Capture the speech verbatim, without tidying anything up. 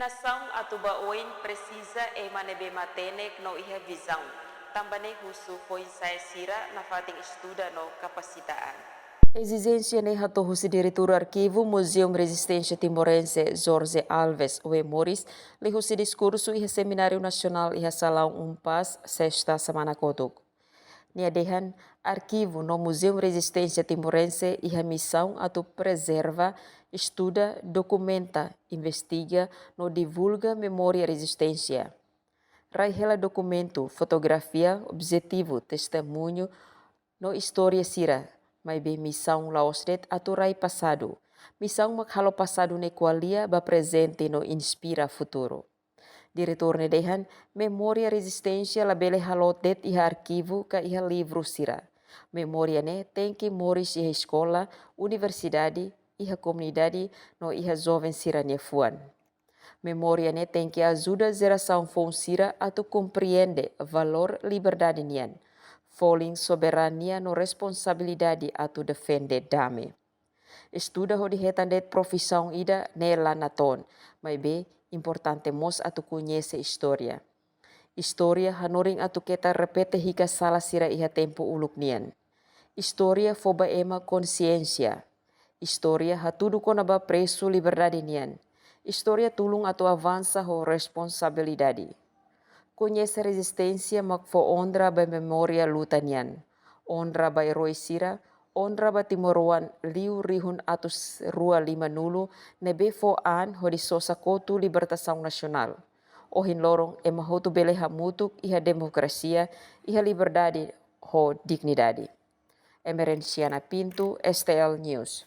Nasaun atu ba oin presiza ema ne'ebé matenek no iha vizaun. Tanba ne'e husu foin-sa'e sira nafatin estuda no kapasita an. Ezijénsia ne'e hato'o husi Diretór Arkivu Muzeu Rezisténsia Timorense, Jorge Alves Wemores, liuhusi diskursu iha Semináriu Nasionál iha Salaun Unpaz, Sesta semana kotuk. Nia dehan, arkivu no Muzeu Rezisténsia Timorense iha misaun atu prezerva, estuda, dokumenta, investiga no divulga memória rezisténsia. Rai hela dokumentu, fotografia, objetivu, testemuñu no istória sira, maibé misaun la'ós de'it atu rai pasadu. Misaun mak halo pasadu ne'e ko'alia ba prezente no inspira futuru. Diretór ne'e dehan, memória rezisténsia labele haloot de'it iha arkivu ka iha livru sira. Memória ne'e tenke moris iha eskola, universidade, iha komunidade no iha joven sira-nia fuan. Memória ne'e tenke ajuda jerasaun foun sira atu komprende valór liberdade nian, folin soberania no responsabilidade atu defende dame. Estuda hodi hetan de'it profisaun ida ne'e la natoon, maibé importante mós atu koñese istória. Istória hanorin atu keta repete hikas sala sira iha tempu uluk nian. Istória fó ba ema konsiénsia. Istória hatudu kona-ba presu liberdade nian. Istória tulun atu avansa ho responsabilidade. Koñese rezisténsia mak fó onra ba memória luta nian. Onra ba erói sira, onra ba timoroan liu rihun atus rua lima-nulu ne'ebé fó an hodi sosa kotu libertasaun nasionál. Ohin loron ema hotu bele hamutuk iha demokrasia, iha liberdade ho dignidade. Emerenciana Pinto, S T L News.